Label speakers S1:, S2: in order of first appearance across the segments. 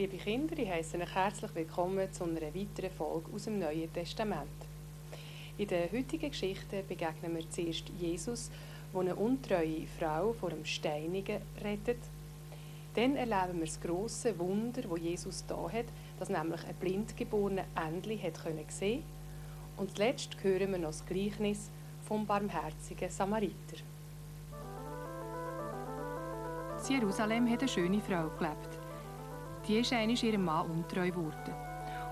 S1: Liebe Kinder, ich heiße euch herzlich willkommen zu einer weiteren Folge aus dem Neuen Testament. In der heutigen Geschichte begegnen wir zuerst Jesus, der eine untreue Frau vor dem Steinigen rettet. Dann erleben wir das grosse Wunder, das Jesus da hat, dass nämlich ein Blindgeborener endlich hat sehen. Und zuletzt hören wir noch das Gleichnis vom barmherzigen Samariter.
S2: In Jerusalem hat eine schöne Frau gelebt. Die ist einmal ihrem Mann untreu geworden.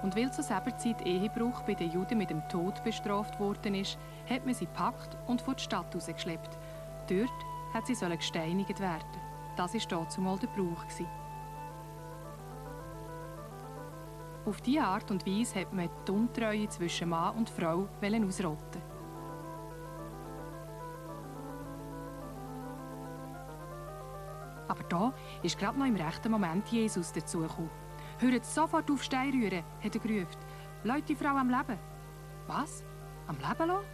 S2: Und weil zur selben Zeit Ehebruch bei den Juden mit dem Tod bestraft worden ist, hat man sie gepackt und vor die Stadt rausgeschleppt. Dort hat sie gesteinigt werden. Das war dazumal der Brauch. Auf diese Art und Weise hat man die Untreue zwischen Mann und Frau ausrotten. Aber da ist gerade noch im rechten Moment Jesus dazugekommen. «Hört sofort auf, Stein rühren», hat er gerufen. «Lasst die Frau am Leben.» «Was? Am Leben lassen?»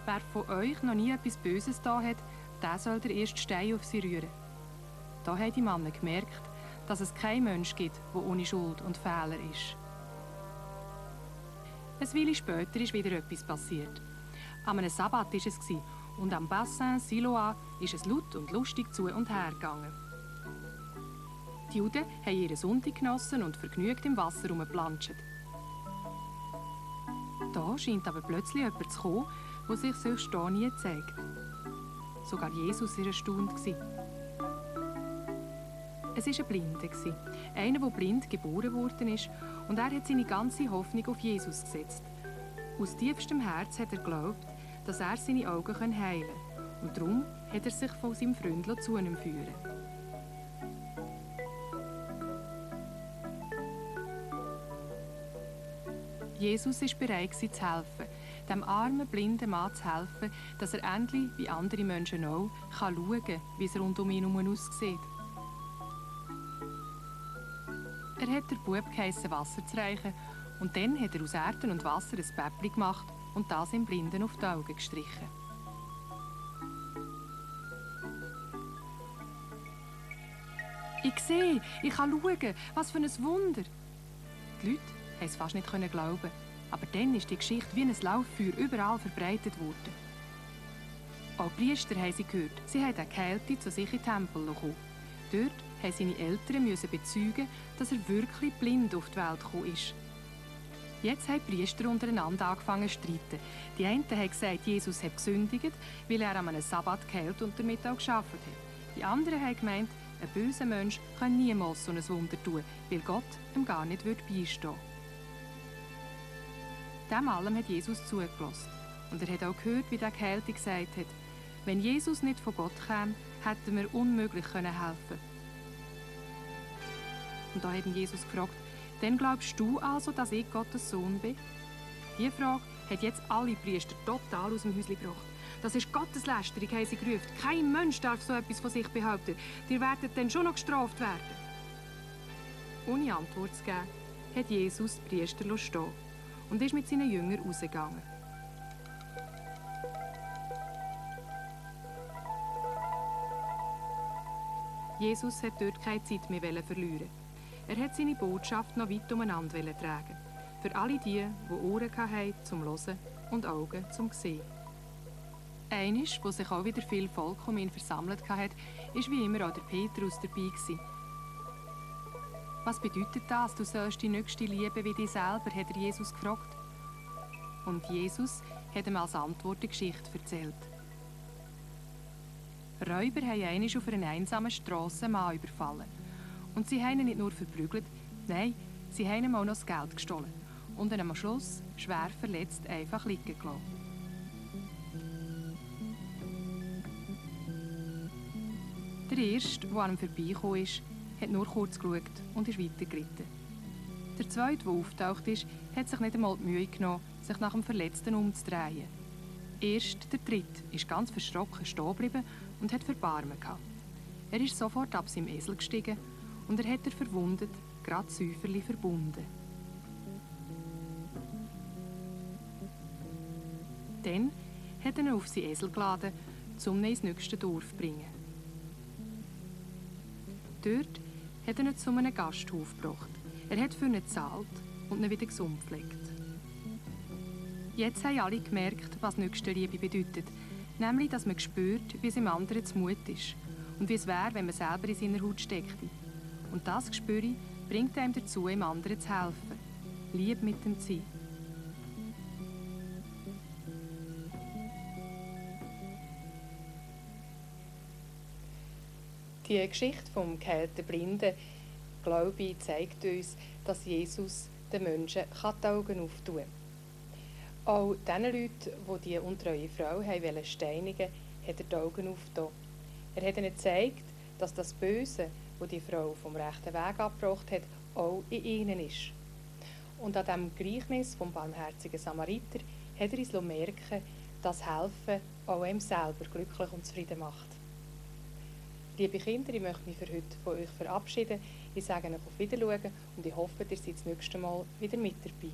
S2: Wer von euch noch nie etwas Böses da hat, der soll der erste Stein auf sie rühren. Da haben die Männer gemerkt, dass es keinen Mensch gibt, der ohne Schuld und Fehler ist. Eine Weile später ist wieder etwas passiert. An einem Sabbat war es und am Bassin Siloa ist es laut und lustig zu und her gegangen. Die Juden haben ihren Sonntag genossen und vergnügt im Wasser herumgeplanscht. Da scheint aber plötzlich jemand zu kommen, der sich sonst hier nie zeigt. Sogar Jesus war erstaunt. Es war ein Blinder, einer, der blind geboren worden ist, und er hat seine ganze Hoffnung auf Jesus gesetzt. Aus tiefstem Herz hat er geglaubt, dass er seine Augen heilen kann. Und darum hat er sich von seinem Freund zu ihm führen. Jesus war bereit zu helfen, dem armen, blinden Mann zu helfen, dass er endlich, wie andere Menschen auch, schauen kann, wie es rund um ihn herum aussieht. Er hat den Bub geheissen, Wasser zu reichen, und dann hat er aus Erden und Wasser ein Päppli gemacht und das im Blinden auf die Augen gestrichen. «Ich sehe, ich kann schauen, was für ein Wunder!» Die Leute konnten es fast nicht glauben, aber dann ist die Geschichte wie ein Lauffeuer überall verbreitet worden. Auch die Priester haben sie gehört, sie haben den Geheilte zu sich in den Tempel gekommen. Dort mussten seine Eltern bezeugen, dass er wirklich blind auf die Welt gekommen ist. Jetzt haben die Priester untereinander angefangen zu streiten. Die einen haben gesagt, Jesus hat gesündigt, weil er an einem Sabbat geheilt und damit auch gearbeitet hat. Die anderen haben gemeint, ein böser Mensch kann niemals so ein Wunder tun, weil Gott ihm gar nicht beistehen würde. Dem allem hat Jesus zugelassen. Und er hat auch gehört, wie der Geheilte gesagt hat, wenn Jesus nicht von Gott käme, hätten wir unmöglich helfen können. Und da hat Jesus gefragt, «Dann glaubst du also, dass ich Gottes Sohn bin?» Diese Frage hat jetzt alle Priester total aus dem Häuschen gebracht. «Das ist Gotteslästerung», haben sie gerufen. «Kein Mensch darf so etwas von sich behaupten. Ihr werdet dann schon noch gestraft werden.» Ohne Antwort zu geben, hat Jesus die Priester stehen und ist mit seinen Jüngern rausgegangen. Jesus hat dort keine Zeit mehr verlieren. Er hat seine Botschaft noch weit umeinander tragen. Für alle die Ohren hatten zum Hören und Augen zum Sehen. Einisch, wo sich auch wieder viel Volk um ihn versammelt hat, ist wie immer auch der Petrus dabei gewesen. «Was bedeutet das, du sollst die Nächste lieben wie dich selber?» hat er Jesus gefragt. Und Jesus hat ihm als Antwort die Geschichte erzählt. Räuber haben einmal auf einer einsamen Strasse einen Mann überfallen. Und sie haben ihn nicht nur verprügelt, nein, sie haben ihm auch noch das Geld gestohlen und ihn am Schluss, schwer verletzt, einfach liegen gelassen. Der Erste, der an ihm vorbeigekommen ist, hat nur kurz geschaut und ist weitergeritten. Der Zweite, der auftaucht ist, hat sich nicht einmal die Mühe genommen, sich nach dem Verletzten umzudrehen. Erst der Dritte ist ganz verschrocken stehen geblieben und hat Verbarmen gehabt. Er ist sofort ab seinem Esel gestiegen und er hat der verwundet gerade Säuferli verbunden. Dann hat er ihn auf seinen Esel geladen, um ihn ins nächste Dorf zu bringen. Dort hat er ihn zu einem Gasthof gebracht. Er hat für ihn gezahlt und ihn wieder gesund gepflegt. Jetzt haben alle gemerkt, was Nächstenliebe bedeutet. Nämlich, dass man spürt, wie es im anderen zumut ist. Und wie es wäre, wenn man selber in seiner Haut steckte. Und das Gespür bringt einem dazu, dem anderen zu helfen. Lieb mit dem zu sein.
S1: Die Geschichte vom geheilten Blinden, glaube ich, zeigt uns, dass Jesus den Menschen die Augen auftun kann. Auch den Leuten, die die untreue Frau steinigen wollten, hat er die Augen aufgetan. Er hat ihnen gezeigt, dass das Böse, das die Frau vom rechten Weg abgebracht hat, auch in ihnen ist. Und an diesem Gleichnis vom barmherzigen Samariter hat er uns merken, dass Helfen auch ihm selber glücklich und zufrieden macht. Liebe Kinder, ich möchte mich für heute von euch verabschieden. Ich sage euch auf Wiedersehen und ich hoffe, ihr seid das nächste Mal wieder mit dabei.